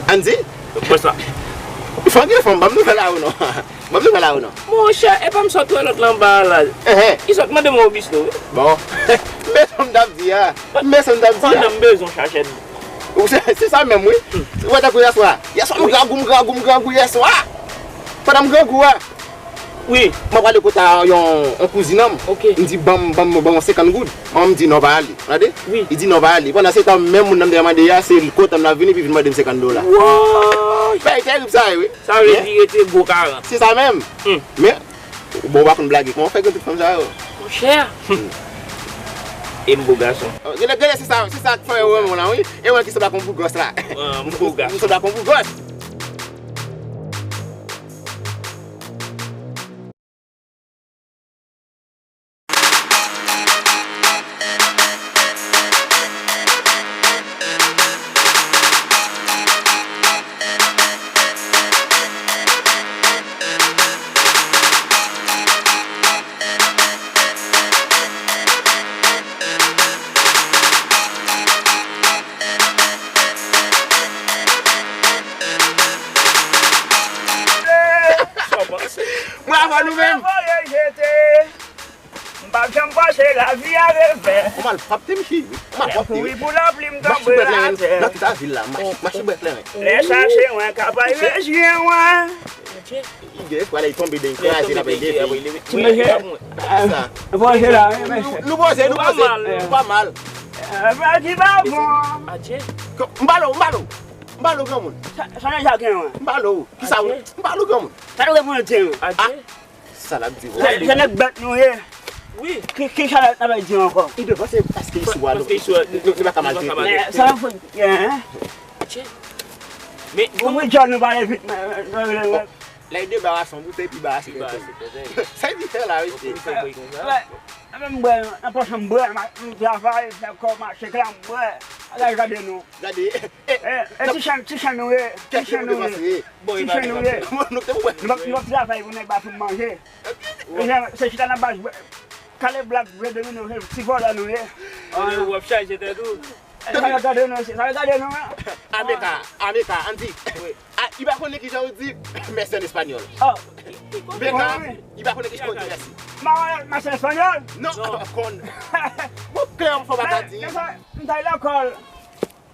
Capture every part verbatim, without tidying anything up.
Andy? Mwen sa. Fò gen fanm, ban m nouvèl a ou non. Ban m nouvèl a ou non. Monchè, e pa m sot wè lòt la anba a la. Ehe. Li sot mande m yon bistro, wi. Bon. Men sa m t ap di a. Men sa m t ap di a. Pandan m bezwen chache. Ou se, se sa menm, wi. Ou wè tankou yèswa. Yèswa, m grangou, m grangou, m grangou yèswa. Pandan m grangou a. Wi. Mwen prale kote yon, yon kouzin an m. Ok. M di, ban m, ban m, ban m senkant goud. Mwen m di, non, pa ale. Tande? Wi. Li di, non, pa ale. Pandan se tan, menm moun nan m te mande a, se kote m l ap vini, epi vin mande m senkant dola. Woy! Bagay terib sa ye, wi. Sa vle di rete gwo karant. Se sa menm. Hmm. Men, bon, ou pa konn blage. Kòman w fè gen tout fanm sa yo? Monchè. Hmm. E m bo gason. Oh, gade, gade, se sa, se sa k fè yo renmen w la, wi. E mwen ki sanble ak yon bougòs la. Ah, m bo gason. M sanble ak yon bougòs. Sa w panse? Mwen avè nou menm. Voye jete. M p ap janm panse lavi a revè. Ou mal frape m, cheri. Ou mal frape m. Kouri pou lapli, m tonbe atè. Nan tout lavil la, mache, mache brèt lè. Lè chache mwen, kapay rejwen mwen. Li gen fwa lè li tonbe, li kraze, l ap leve. Ti mesye, sa. Nou poze la, wi, mesye. Nou poze, nou poze. Nou pa mal. Fè ki pa bon. Ko-, m pale w, m pale w. M pale w, granmoun. Sa, sa nan jaken an. M pale w. Kisa w? M pale w, granmoun. Sa nou gen pou nou di, wi. Ah, sa l ap di, wi. Se, se nèg bèt nou ye. Wi. Ki, ki sa n ap di ankò? Li devan se paske li sou a, nou, nou, nou pa ka maltrete. Men sa nan fout, hein? Men, bon, wi, John, nou pale vit, men, men, men, men. Lè de ba a son boutèy, pi ba a se kèk. Sa li fè la, mesye. Mwen menm, m bwè, nan pòch mwen, m bwè, m, m travay, fè kò mache, kla m bwè. Ala gade nou. Gade. E, e, ti chan, ti chan nou ye, ti chan nou ye. Ti chan nou ye. Nou p ap, nou p ap travay pou nèg ba pou manje. Se chita nan baz, kale blak, vre domino, se ti vòlò nou ye. W ap chaje tèt ou. Sa yo gade nou, sa yo gade nou, hein? Ameka, Ameka, Andy. Wi. Ah, li pa konnen kijan yo di mèsi an espanyòl. Oh. Meka, li pa konnen kijan yo di mèsi. Ma, mèsi an espanyòl? Non, konn. Bon, klè, fò pa ka di. Men, men sa, m t al lekòl.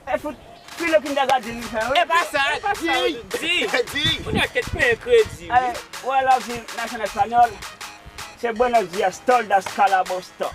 E fout, filo kindergarten li fè, wi. E pa sa, di. Di. Di. Kounye a kèt penyen kredi, wi. Ou wè lè w di mèsi an espanyòl. Se buenos días, todas calabosto.